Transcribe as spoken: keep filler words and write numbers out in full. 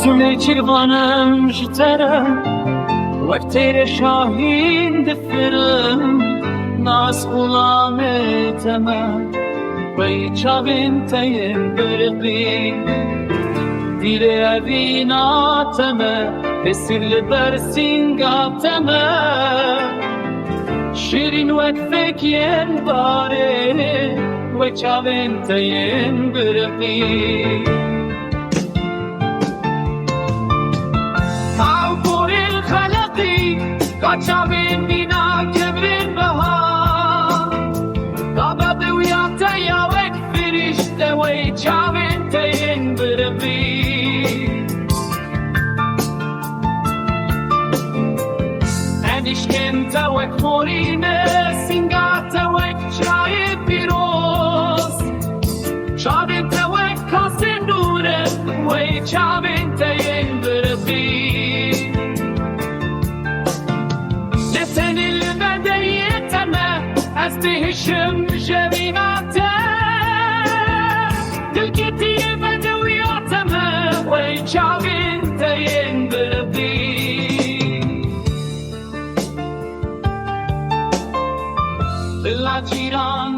Zûnê çirvanem ji te re, wek têrê şahîn difirim, nas xulamê te me, wey çavên te yên birqî. Dîlê evîna te me, êsîr li ber sînga te me, şîrîn wek fêkiyên barê, wey çavên te yên birqî. Ew porên xeleqî, ka çavên mîna kevirên bihar, ka bediwiya te ya wek firîşte, wey çavên te yên birqî. Enişkên te wek morî ne, sînga te wek çiyayê pîroz. Çavên te wek kasên nûr in, wey çavên te yên birqî. Ne tenê li bendeyê te me, ez dihişim ji evîna te. Dilketiyê bedewiya te me, wey çavên te yên birqî. Bila cîran